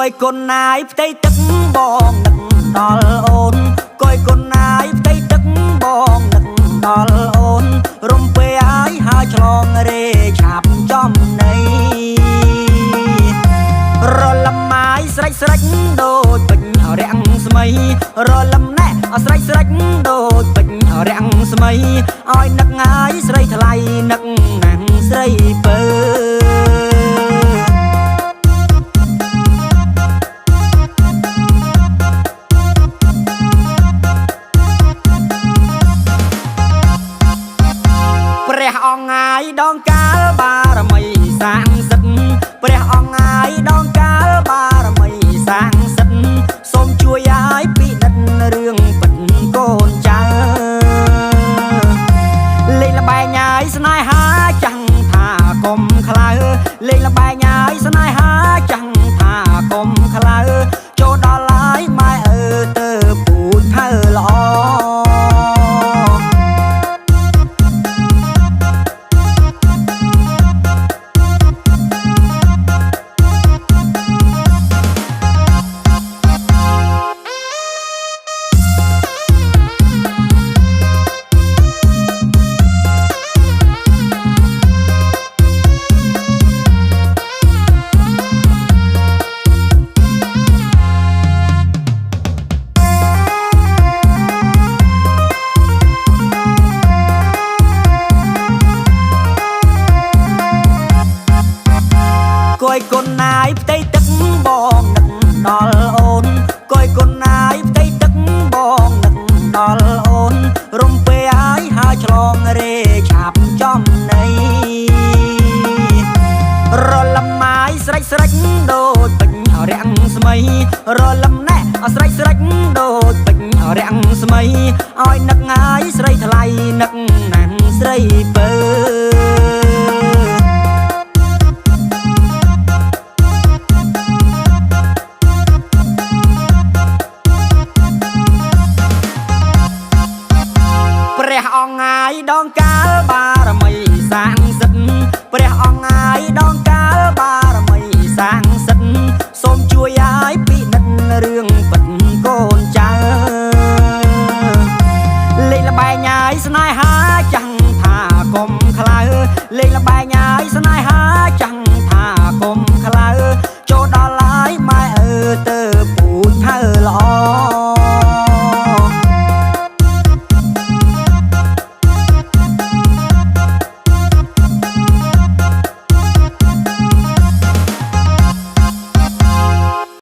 កយគុណណាយផ្ទៃទឹកបងនឹកដល់អូន កយគុណណាយផ្ទៃទឹកបងនឹកដល់អូន រំពេហើយហើយឆ្លងរេឆាប់ចំណីរលំម៉ាយស្រេចស្រេចដូចពេញរាំងស្មី រលំណែស្រេចស្រេចដូចពេញរាំងស្មី ឲ្យនឹកហើយស្រីថ្លៃនឹកណាំងស្រីពើ ព្រះអង្គអាយដងកាលបារមីសាងសិទ្ធ ព្រះអង្គអាយដងកាលបារមីសាងសិទ្ធ សូមជួយឲ្យពិនិត្យរឿងពិតកូនចៅ លេងលបែងហើយស្នេហាចាំងថាកុំខ្លៅ លេងលបែងហើយស្នេហាចាំងថាកុំខ្លៅ ចូលដល់ហើយម៉ែអើទៅពូជថៅល្អ កយគុណណាយផ្ទៃទឹកបងនឹកដល់អូន កយគុណណាយផ្ទៃទឹកបងនឹកដល់អូន រំពេហើយហើយឆ្លងរេឆាប់ចំណីរលំម៉ាយស្រេចស្រេចដូចពេញរាំងស្មី រលំណែស្រេចស្រេចដូចពេញរាំងស្មី ឲ្យនឹកហើយស្រីថ្លៃនឹកណាំងស្រីពើ។